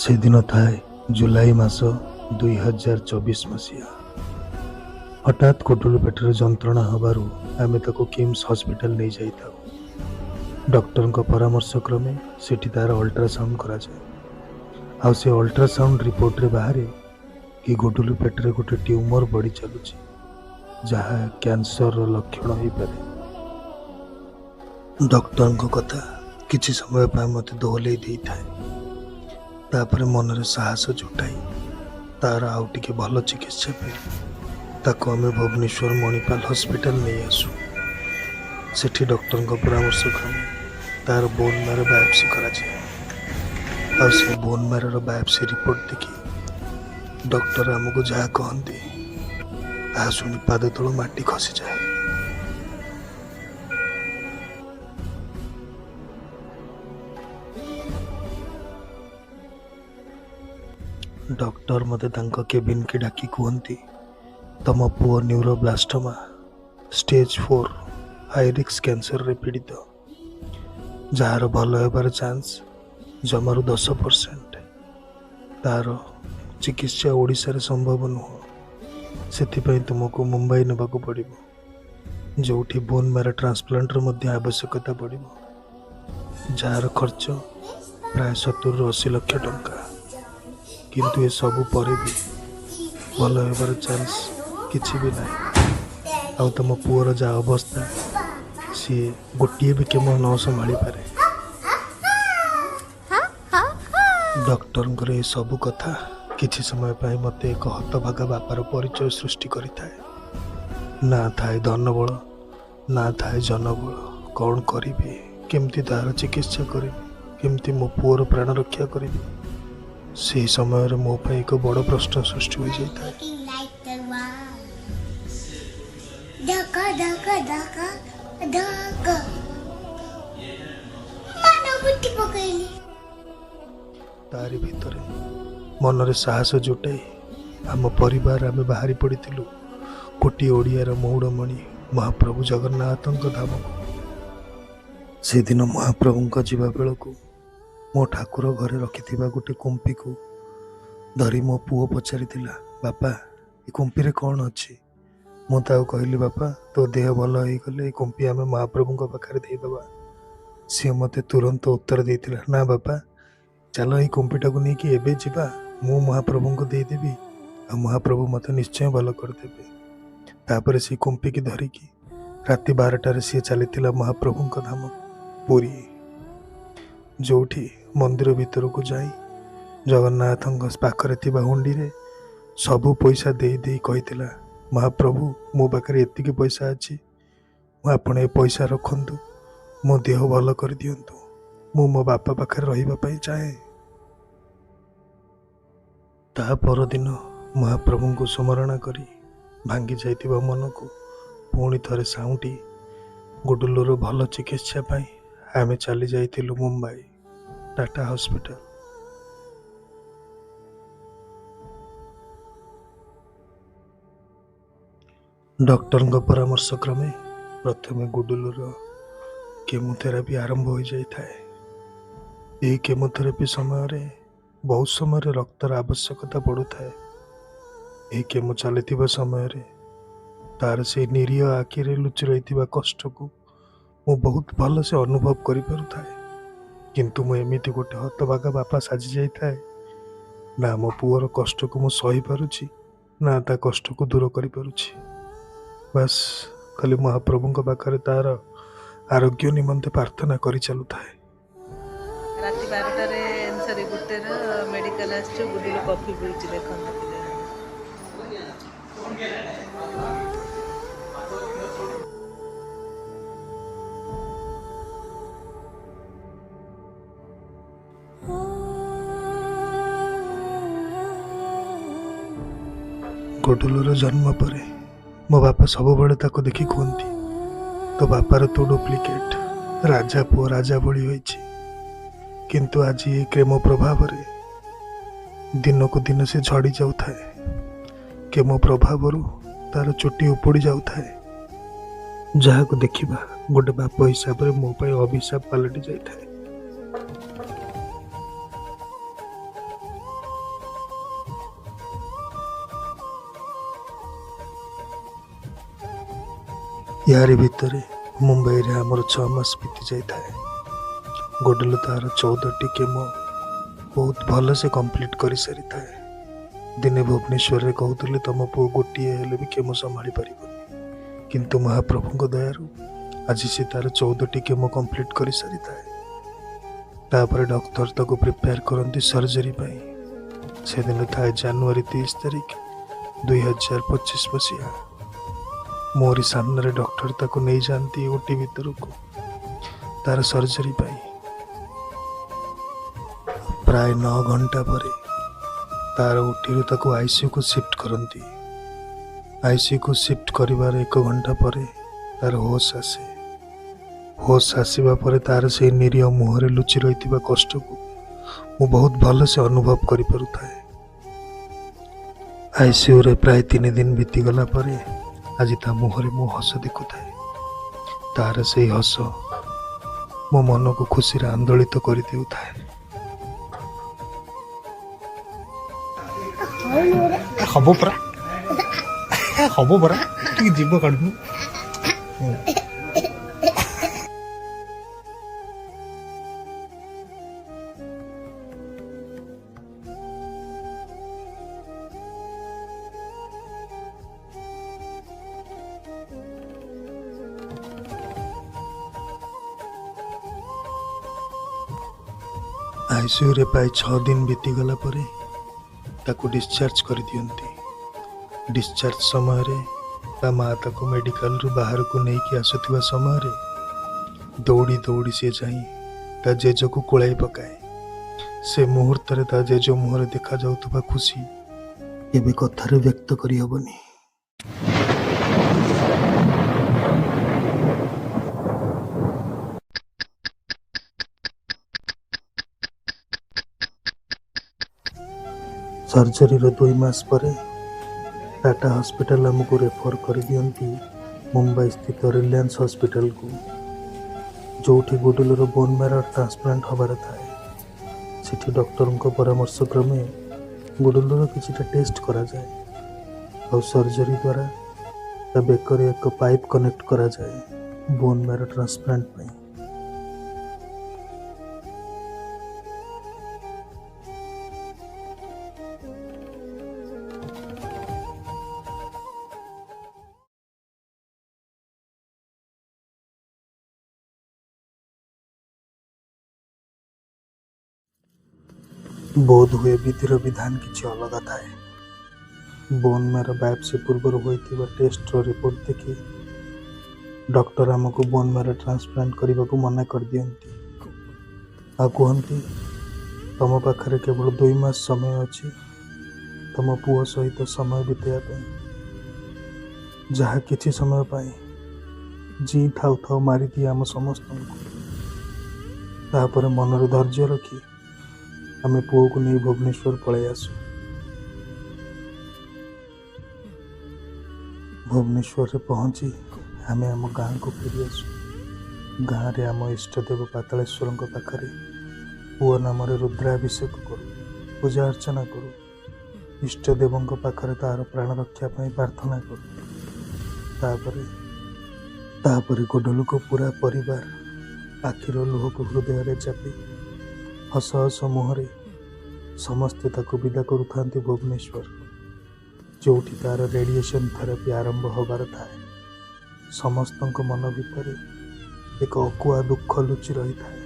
ସେଦିନ ଥାଏ ଜୁଲାଇ ମାସ 2024 ମସିହା। ହଠାତ୍ ଗୁଡୁଲୁ ପେଟରେ ଯନ୍ତ୍ରଣା ହେବାରୁ ଆମେ ତାକୁ କିମ୍ସ ହସ୍ପିଟାଲ ନେଇଯାଇଥାଉ। ଡକ୍ଟରଙ୍କ ପରାମର୍ଶ କ୍ରମେ ସେଠି ତାର ଅଲ୍ଟ୍ରାସାଉଣ୍ଡ କରାଯାଏ। ଆଉ ସେ ଅଲ୍ଟ୍ରାସାଉଣ୍ଡ ରିପୋର୍ଟରେ ବାହାରେ କି ଗୁଡୁଲୁ ପେଟରେ ଗୋଟେ ଟ୍ୟୁମର ବଢ଼ି ଚାଲୁଛି, ଯାହା କ୍ୟାନ୍ସରର ଲକ୍ଷଣ ହୋଇପାରେ। ଡକ୍ଟରଙ୍କ କଥା କିଛି ସମୟ ପାଇଁ ମୋତେ ଦୋହଲେଇ ଦେଇଥାଏ। ତାପରେ ମନରେ ସାହସ ଜୁଟାଇ ତାର ଆଉ ଟିକେ ଭଲ ଚିକିତ୍ସା ପାଇଁ ତାକୁ ଆମେ ଭୁବନେଶ୍ୱର ମଣିପାଲ ହସ୍ପିଟାଲ ନେଇ ଆସୁ। ସେଠି ଡକ୍ଟରଙ୍କ ପରାମର୍ଶ କ୍ରମେ ତାର ବୋନ୍ ମ୍ୟାରୋ ବାୟୋପ୍ସି କରାଯାଏ। ଆଉ ସେ ବୋନ୍ ମ୍ୟାରୋର ବାୟୋପ୍ସି ରିପୋର୍ଟ ଦେଖି ଡକ୍ଟର ଆମକୁ ଯାହା କହନ୍ତି, ତାହା ଶୁଣି ପାଦ ତଳୁ ମାଟି ଖସିଯାଏ। ଡକ୍ଟର ମୋତେ ତାଙ୍କ କେବିନ୍କି ଡାକି କୁହନ୍ତି, ତମ ପୁଅ ନ୍ୟୁରୋବ୍ଲାଷ୍ଟୋମା ଷ୍ଟେଜ୍ 4 ହାଇ ରିସ୍କ କ୍ୟାନ୍ସରରେ ପୀଡ଼ିତ, ଯାହାର ଭଲ ହେବାର ଚାନ୍ସ ଜମାରୁ 10%। ତାର ଚିକିତ୍ସା ଓଡ଼ିଶାରେ ସମ୍ଭବ ନୁହଁ, ସେଥିପାଇଁ ତୁମକୁ ମୁମ୍ବାଇ ନେବାକୁ ପଡ଼ିବ, ଯେଉଁଠି ବୋନ୍ ମ୍ୟାରୋ ଟ୍ରାନ୍ସପ୍ଲାଣ୍ଟର ମଧ୍ୟ ଆବଶ୍ୟକତା ପଡ଼ିବ, ଯାହାର ଖର୍ଚ୍ଚ ପ୍ରାୟ 70ରୁ 80 ଲକ୍ଷ ଟଙ୍କା। କିନ୍ତୁ ଏସବୁ ପରେ ବି ଭଲ ହେବାର ଚାନ୍ସ କିଛି ବି ନାହିଁ। ଆଉ ତମ ପୁଅର ଯାହା ଅବସ୍ଥା, ସିଏ ଗୋଟିଏ ବି କେମୋ ନ ସମ୍ଭାଳିପାରେ। ଡକ୍ଟରଙ୍କର ଏସବୁ କଥା କିଛି ସମୟ ପାଇଁ ମୋତେ ଏକ ହତଭାଗା ବାପାର ପରିଚୟ ସୃଷ୍ଟି କରିଥାଏ। ନା ଥାଏ ଧନବଳ, ନା ଥାଏ ଜନବଳ। କ'ଣ କରିବି, କେମିତି ତାହାର ଚିକିତ୍ସା କରିବି, କେମିତି ମୋ ପୁଅର ପ୍ରାଣ ରକ୍ଷା କରିବି, ସେହି ସମୟରେ ମୋ ପାଇଁ ଏକ ବଡ଼ ପ୍ରଶ୍ନ ସୃଷ୍ଟି ହୋଇଯାଇଥାଏ। Like the one. Dhak Dhak Dhak Dhak, ମାନ ବୁଟି ପକେଇଲି। ତାରି ଭିତରେ ମନରେ ସାହସ ଜୁଟାଇ ଆମ ପରିବାର ଆମେ ବାହାରି ପଡ଼ିଥିଲୁ କୋଟି ଓଡ଼ିଆର ମଉଡ଼ମଣି ମହାପ୍ରଭୁ ଜଗନ୍ନାଥଙ୍କ ଧାମକୁ। ସେଦିନ ମହାପ୍ରଭୁଙ୍କ ଯିବା ବେଳକୁ ମୋ ଠାକୁର ଘରେ ରଖିଥିବା ଗୋଟେ କୁମ୍ପିକୁ ଧରି ମୋ ପୁଅ ପଚାରିଥିଲା, ବାପା, ଏ କୁମ୍ପିରେ କ'ଣ ଅଛି? ମୁଁ ତାକୁ କହିଲି, ବାପା, ତୋ ଦେହ ଭଲ ହେଇଗଲେ ଏ କୁମ୍ପି ଆମେ ମହାପ୍ରଭୁଙ୍କ ପାଖରେ ଦେଇଦେବା। ସିଏ ମୋତେ ତୁରନ୍ତ ଉତ୍ତର ଦେଇଥିଲା, ନା ବାପା, ଚାଲ ଏଇ କୁମ୍ପିଟାକୁ ନେଇକି ଏବେ ଯିବା, ମୁଁ ମହାପ୍ରଭୁଙ୍କୁ ଦେଇଦେବି ଆଉ ମହାପ୍ରଭୁ ମୋତେ ନିଶ୍ଚୟ ଭଲ କରିଦେବେ। ତାପରେ ସେ କୁମ୍ପିକି ଧରିକି ରାତି 12ଟାରେ ସିଏ ଚାଲିଥିଲା ମହାପ୍ରଭୁଙ୍କ ଧାମ ପୁରୀ, ଯେଉଁଠି ମନ୍ଦିର ଭିତରକୁ ଯାଇ ଜଗନ୍ନାଥଙ୍କ ପାଖରେ ଥିବା ହୁଣ୍ଡିରେ ସବୁ ପଇସା ଦେଇ ଦେଇ କହିଥିଲା, ମହାପ୍ରଭୁ, ମୋ ପାଖରେ ଏତିକି ପଇସା ଅଛି, ମୁଁ ଆପଣ ଏ ପଇସା ରଖନ୍ତୁ, ମୋ ଦେହ ଭଲ କରିଦିଅନ୍ତୁ, ମୁଁ ମୋ ବାପା ପାଖରେ ରହିବା ପାଇଁ ଚାହେଁ। ତା ପରଦିନ ମହାପ୍ରଭୁଙ୍କୁ ସ୍ମରଣ କରି ଭାଙ୍ଗି ଯାଇଥିବା ମନକୁ ପୁଣି ଥରେ ସାଉଁଟି ଗୁଡୁଲୁର ଭଲ ଚିକିତ୍ସା ପାଇଁ ଆମେ ଚାଲି ଯାଇଥିଲୁ ମୁମ୍ବାଇ ଟାଟା ହସ୍ପିଟାଲ। ଡକ୍ଟରଙ୍କ ପରାମର୍ଶ କ୍ରମେ ପ୍ରଥମେ ଗୁଡୁଲୁର କେମୋଥେରାପି ଆରମ୍ଭ ହୋଇଯାଇଥାଏ। ଏହି କେମୋଥେରାପି ସମୟରେ ବହୁତ ସମୟରେ ରକ୍ତର ଆବଶ୍ୟକତା ପଡ଼ୁଥାଏ। ଏହି କେମୋ ଚାଲିଥିବା ସମୟରେ ତାର ସେଇ ନିରୀହ ଆଖିରେ ଲୁଚି ରହିଥିବା କଷ୍ଟକୁ ମୁଁ ବହୁତ ଭଲସେ ଅନୁଭବ କରିପାରୁଥାଏ। କିନ୍ତୁ ମୁଁ ଏମିତି ଗୋଟେ ହତଭାଗା ବାପା ସାଜି ଯାଇଥାଏ, ନା ମୋ ପୁଅର କଷ୍ଟକୁ ମୁଁ ସହିପାରୁଛି, ନା ତା କଷ୍ଟକୁ ଦୂର କରିପାରୁଛି। ବାସ୍, ଖାଲି ମହାପ୍ରଭୁଙ୍କ ପାଖରେ ତାର ଆରୋଗ୍ୟ ନିମନ୍ତେ ପ୍ରାର୍ଥନା କରି ଚାଲୁଥାଏ। ରାତି 12ଟାରେ, ସରି, 1ଟାର ମେଡ଼ିକାଲ ଆସିଛୁ। ଗୁଡୁଲୁ କଫି ପିଉଛି, ଦେଖନ୍ତୁ ପିଲାମାନେ। ଗୁଡୁଲୁର ଜନ୍ମ ପରେ ମୋ ବାପା ସବୁବେଳେ ତାକୁ ଦେଖି କୁହନ୍ତି, ତୋ ବାପାର ତୁ ଡୁପ୍ଲିକେଟ୍, ରାଜା ପୁଅ ରାଜା ଭଳି ହୋଇଛି। କିନ୍ତୁ ଆଜି ଏ କେମୋ ପ୍ରଭାବରେ ଦିନକୁ ଦିନ ସେ ଝଡ଼ି ଯାଉଥାଏ। କେମୋ ପ୍ରଭାବରୁ ତାର ଚୁଟି ଉପୁଡ଼ି ଯାଉଥାଏ, ଯାହାକୁ ଦେଖିବା ଗୋଟେ ବାପ ହିସାବରେ ମୋ ପାଇଁ ଅଭିଶାପ ପାଲଟି ଯାଇଥାଏ। ୟାରି ଭିତରେ ମୁମ୍ବାଇରେ ଆମର 6 ମାସ ବିତି ଯାଇଥାଏ। ଗୁଡଲୁ ତାର 14ଟି କେମୋ ବହୁତ ଭଲସେ କମ୍ପ୍ଲିଟ୍ କରିସାରିଥାଏ। ଦିନେ ଭୁବନେଶ୍ୱରରେ କହୁଥିଲେ ତମ ପୁଅ ଗୋଟିଏ ହେଲେ ବି କେମୋ ସମ୍ଭାଳି ପାରିବନି, କିନ୍ତୁ ମହାପ୍ରଭୁଙ୍କ ଦୟାରୁ ଆଜି ସେ ତାର 14ଟି କେମୋ କମ୍ପ୍ଲିଟ୍ କରିସାରିଥାଏ। ତାପରେ ଡକ୍ଟର ତାକୁ ପ୍ରିପେୟାର କରନ୍ତି ସର୍ଜରୀ ପାଇଁ। ସେଦିନ ଥାଏ ଜାନୁଆରୀ 30 ତାରିଖ 2025 ମସିହା। ମୋରି ସାମ୍ନାରେ ଡକ୍ଟର ତାକୁ ନେଇଯାଆନ୍ତି ଓଟି ଭିତରକୁ ତାର ସର୍ଜରୀ ପାଇଁ। ପ୍ରାୟ 9 ଘଣ୍ଟା ପରେ ତାର ଓଟିରୁ ତାକୁ ଆଇସିୟୁକୁ ସିଫ୍ଟ କରନ୍ତି। ଆଇସିୟୁକୁ ସିଫ୍ଟ କରିବାର 1 ଘଣ୍ଟା ପରେ ତାର ହୋସ୍ ଆସେ। ହୋସ୍ ଆସିବା ପରେ ତାର ସେଇ ନିରୀହ ମୁହଁରେ ଲୁଚି ରହିଥିବା କଷ୍ଟକୁ ମୁଁ ବହୁତ ଭଲସେ ଅନୁଭବ କରିପାରୁଥାଏ। ଆଇସିୟୁରେ ପ୍ରାୟ 3 ଦିନ ବିତିଗଲା ପରେ ଆଜି ତା ମୁହଁରେ ମୁଁ ହସ ଦେଖୁଥାଏ। ତାର ସେଇ ହସ ମୋ ମନକୁ ଖୁସିରେ ଆନ୍ଦୋଳିତ କରିଦେଉଥାଏ। ହବ ପରା, ହବ ପରା, ଟିକେ ଯିବ କାଢୁନୁ। ଆଇସିୟୁରେ ପ୍ରାୟ 6 ଦିନ ବିତିଗଲା ପରେ ତାକୁ ଡିସଚାର୍ଜ କରିଦିଅନ୍ତି। ଡିସଚାର୍ଜ ସମୟରେ ତା ମା ତାକୁ ମେଡ଼ିକାଲରୁ ବାହାରକୁ ନେଇକି ଆସୁଥିବା ସମୟରେ ଦୌଡ଼ି ଦୌଡ଼ି ସିଏ ଯାଇ ତା ଜେଜକୁ କୋଳାଇ ପକାଏ। ସେ ମୁହୂର୍ତ୍ତରେ ତା ଜେଜ ମୁହଁରେ ଦେଖାଯାଉଥିବା ଖୁସି ଏବେ କଥାରେ ବ୍ୟକ୍ତ କରିହେବନି। ସର୍ଜରୀର 2 ମାସ ପରେ ଟାଟା ହସ୍ପିଟାଲ ଆମକୁ ରେଫର କରିଦିଅନ୍ତି ମୁମ୍ବାଇ ସ୍ଥିତ ରିଲାଏନ୍ସ ହସ୍ପିଟାଲକୁ, ଯେଉଁଠି ଗୁଡଲୁର ବୋନ୍ ମ୍ୟାରୋ ଟ୍ରାନ୍ସପ୍ଲାଣ୍ଟ ହେବାର ଥାଏ। ସେଠି ଡକ୍ଟରଙ୍କ ପରାମର୍ଶ କ୍ରମେ ଗୁଡଲୁର କିଛିଟା ଟେଷ୍ଟ କରାଯାଏ ଆଉ ସର୍ଜରୀ ଦ୍ୱାରା ତା ବେକରେ ଏକ ପାଇପ୍ କନେକ୍ଟ କରାଯାଏ ବୋନ୍ ମ୍ୟାରୋ ଟ୍ରାନ୍ସପ୍ଲାଣ୍ଟ ପାଇଁ। ବୋଧ ହୁଏ ବିଧିର ବିଧାନ କିଛି ଅଲଗା ଥାଏ। ବୋନ୍ ମ୍ୟାରୋ ବାୟୋପ୍ସି ପୂର୍ବରୁ ହୋଇଥିବା ଟେଷ୍ଟର ରିପୋର୍ଟ ଦେଖି ଡକ୍ଟର ଆମକୁ ବୋନ୍ ମ୍ୟାରୋ ଟ୍ରାନ୍ସପ୍ଲାଣ୍ଟ କରିବାକୁ ମନା କରିଦିଅନ୍ତି ଆଉ କୁହନ୍ତି ତମ ପାଖରେ କେବଳ 2 ମାସ ସମୟ ଅଛି ତମ ପୁଅ ସହିତ ସମୟ ବିତାଇବା ପାଇଁ, ଯାହା କିଛି ସମୟ ପାଇଁ ଜିଇଁ ଥାଉ ଥାଉ ମାରିଦିଏ ଆମ ସମସ୍ତଙ୍କୁ। ତାପରେ ମନରେ ଧୈର୍ଯ୍ୟ ରଖି ଆମେ ପୁଅକୁ ନେଇ ଭୁବନେଶ୍ୱର ପଳାଇ ଆସୁ। ଭୁବନେଶ୍ୱରରେ ପହଞ୍ଚି ଆମେ ଆମ ଗାଁକୁ ଫେରି ଆସୁ। ଗାଁରେ ଆମ ଇଷ୍ଟଦେବ ପାତାଳେଶ୍ୱରଙ୍କ ପାଖରେ ପୁଅ ନାମରେ ରୁଦ୍ରାଭିଷେକ କରୁ, ପୂଜା ଅର୍ଚ୍ଚନା କରୁ, ଇଷ୍ଟଦେବଙ୍କ ପାଖରେ ତାର ପ୍ରାଣ ରକ୍ଷା ପାଇଁ ପ୍ରାର୍ଥନା କରୁ। ତାପରେ ଗୁଡଲୁକୁ ପୁରା ପରିବାର ଆଖିର ଲୁହକୁ ହୃଦୟରେ ଚାପି ହସ ହସ ମୁହଁରେ ସମସ୍ତେ ତାକୁ ବିଦା କରୁଥାନ୍ତି ଭୁବନେଶ୍ୱର, ଯେଉଁଠି ତାର ରେଡ଼ିଏସନ୍ ଥେରାପି ଆରମ୍ଭ ହେବାର ଥାଏ। ସମସ୍ତଙ୍କ ମନ ଭିତରେ ଏକ ଅକୁହା ଦୁଃଖ ଲୁଚି ରହିଥାଏ।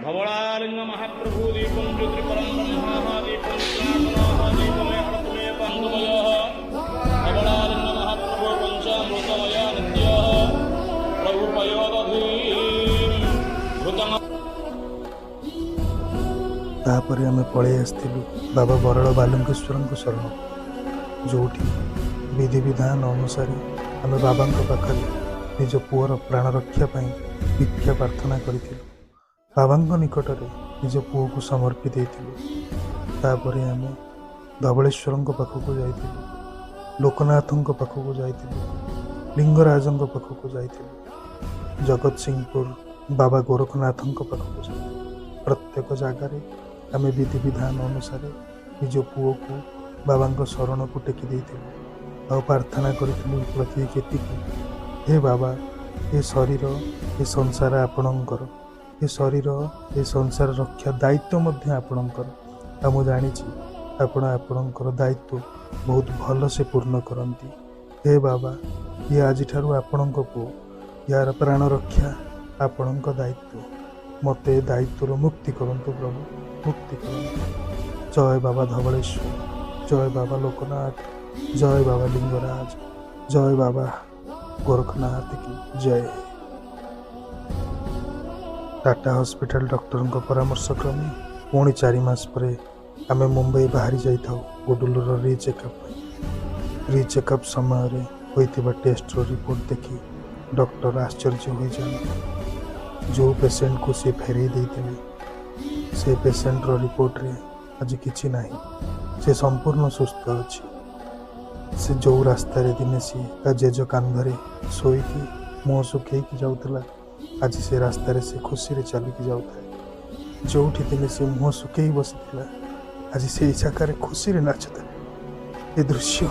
ଧବଳାଲିଙ୍ଗ ମହାପ୍ରଭୁ ଦୀପಂ ଜ୍ୟୋତିପରಂ ବ୍ରହ୍ମ ଦୀପଂ ସନାତନଃ ଦୀପମେ ହରତମେ ପାଣ୍ଡବୟଃ। ଧବଳାଲିଙ୍ଗ ମହାପ୍ରଭୁ ପଞ୍ଚାମୃତମୟ ନିତ୍ୟ ପ୍ରଭୁ ପୟୋଦଧି ଘୃତଂ। ତାପରେ ଆମେ ପଳେଇ ଆସିଥିଲୁ ବାବା ବରାଳ ବାଲୁଙ୍କେଶ୍ୱରଙ୍କ ଶରଣ, ଯେଉଁଠି ବିଧିବିଧାନ ଅନୁସାରେ ଆମେ ବାବାଙ୍କ ପାଖରେ ନିଜ ପୁଅର ପ୍ରାଣ ରକ୍ଷା ପାଇଁ ଭିକ୍ଷା ପ୍ରାର୍ଥନା କରିଥିଲୁ। ବାବାଙ୍କ ନିକଟରେ ନିଜ ପୁଅକୁ ସମର୍ପି ଦେଇଥିଲୁ। ତାପରେ ଆମେ ଧବଳେଶ୍ୱରଙ୍କ ପାଖକୁ ଯାଇଥିଲୁ, ଲୋକନାଥଙ୍କ ପାଖକୁ ଯାଇଥିଲୁ, ଲିଙ୍ଗରାଜଙ୍କ ପାଖକୁ ଯାଇଥିଲୁ, ଜଗତସିଂହପୁର ବାବା ଗୋରଖନାଥଙ୍କ ପାଖକୁ ଯାଇଥିଲୁ। ପ୍ରତ୍ୟେକ ଜାଗାରେ ଆମେ ବିଧିବିଧାନ ଅନୁସାରେ ନିଜ ପୁଅକୁ ବାବାଙ୍କ ଶରଣକୁ ଟେକି ଦେଇଥିଲୁ ଆଉ ପ୍ରାର୍ଥନା କରିଥିଲୁ ପ୍ରତ୍ୟେକ ଏତିକି, ହେ ବାବା, ଏ ଶରୀର ଏ ସଂସାର ଆପଣଙ୍କର, ଏ ଶରୀର ଏ ସଂସାର ରକ୍ଷା ଦାୟିତ୍ୱ ମଧ୍ୟ ଆପଣଙ୍କର। ଆଉ ମୁଁ ଜାଣିଛି ଆପଣ ଆପଣଙ୍କର ଦାୟିତ୍ୱ ବହୁତ ଭଲସେ ପୂର୍ଣ୍ଣ କରନ୍ତି। ହେ ବାବା, ଇଏ ଆଜିଠାରୁ ଆପଣଙ୍କ ପୁଅ, ୟାର ପ୍ରାଣ ରକ୍ଷା ଆପଣଙ୍କ ଦାୟିତ୍ୱ। ମୋତେ ଏ ଦାୟିତ୍ୱରୁ ମୁକ୍ତି କରନ୍ତୁ ପ୍ରଭୁ, ମୁକ୍ତି କରନ୍ତୁ। ଜୟ ବାବା ଧବଳେଶ୍ୱର, ଜୟ ବାବା ଲୋକନାଥ, ଜୟ ବାବା ଲିଙ୍ଗରାଜ, ଜୟ ବାବା ଗୋରଖନାଥ କି ଜୟ। ଟାଟା ହସ୍ପିଟାଲ ଡକ୍ଟରଙ୍କ ପରାମର୍ଶ କ୍ରମେ ପୁଣି 4 ମାସ ପରେ ଆମେ ମୁମ୍ବାଇ ବାହାରି ଯାଇଥାଉ ଗୁଡୁଲୁର ରିଚେକଅପ୍ ପାଇଁ। ରିଚେକଅପ୍ ସମୟରେ ହୋଇଥିବା ଟେଷ୍ଟର ରିପୋର୍ଟ ଦେଖି ଡକ୍ଟର ଆଶ୍ଚର୍ଯ୍ୟ ହୋଇଯାଆନ୍ତି। ଯେଉଁ ପେସେଣ୍ଟକୁ ସେ ଫେରାଇ ଦେଇଥିଲେ ସେ ପେସେଣ୍ଟର ରିପୋର୍ଟରେ ଆଜି କିଛି ନାହିଁ, ସେ ସମ୍ପୂର୍ଣ୍ଣ ସୁସ୍ଥ ଅଛି। ସେ ଯେଉଁ ରାସ୍ତାରେ ଦିନେ ସିଏ ତା ଜେଜ କାନ୍ଧରେ ଶୋଇକି ମୁହଁ ଶୁଖେଇକି ଯାଉଥିଲା, ଆଜି ସେ ରାସ୍ତାରେ ସେ ଖୁସିରେ ଚାଲିକି ଯାଉଥାଏ। ଯେଉଁଠି ଦିନେ ସେ ମୁହଁ ଶୁଖେଇ ବସିଥିଲା, ଆଜି ସେଇ ଜାଗାରେ ଖୁସିରେ ନାଚୁଥାଏ। ଏ ଦୃଶ୍ୟ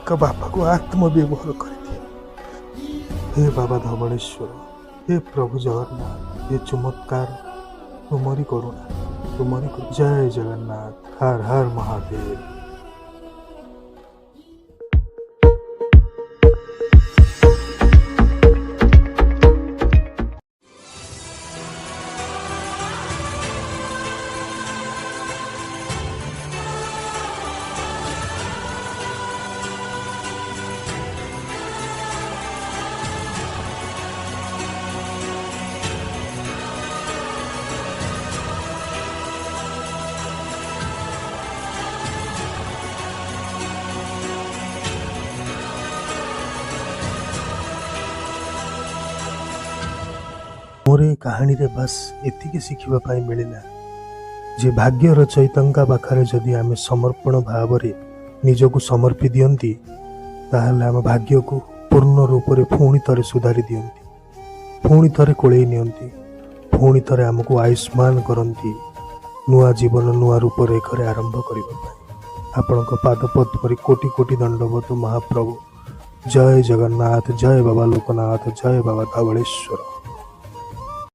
ଏକ ବାପାକୁ ଆତ୍ମବିଭୋର କରିଦିଏ। ହେ ବାବା ଧବଳେଶ୍ୱର, ହେ ପ୍ରଭୁ ଜଗନ୍ନାଥ, ହେ ଚମତ୍କାର ତୁମରି କରୁଣା, ତୁମରି କରୁଣା। ଜୟ ଜଗନ୍ନାଥ, ହର ହର ମହାଦେବ। ମୋର ଏ କାହାଣୀରେ ବାସ୍ ଏତିକି ଶିଖିବା ପାଇଁ ମିଳିଲା ଯେ ଭାଗ୍ୟ ରଚୟିତାଙ୍କ ପାଖରେ ଯଦି ଆମେ ସମର୍ପଣ ଭାବରେ ନିଜକୁ ସମର୍ପି ଦିଅନ୍ତି, ତାହେଲେ ଆମ ଭାଗ୍ୟକୁ ପୂର୍ଣ୍ଣ ରୂପରେ ପୁଣି ଥରେ ସୁଧାରି ଦିଅନ୍ତି, ପୁଣି ଥରେ କୋଳେଇ ନିଅନ୍ତି, ପୁଣି ଥରେ ଆମକୁ ଆୟୁଷ୍ମାନ କରନ୍ତି ନୂଆ ଜୀବନ ନୂଆ ରୂପରେଖରେ ଆରମ୍ଭ କରିବା ପାଇଁ। ଆପଣଙ୍କ ପାଦ ପଦ୍ମରେ କୋଟି କୋଟି ଦଣ୍ଡବତ ମହାପ୍ରଭୁ। ଜୟ ଜଗନ୍ନାଥ, ଜୟ ବାବା ଲୋକନାଥ, ଜୟ ବାବା ଧବଳେଶ୍ୱର।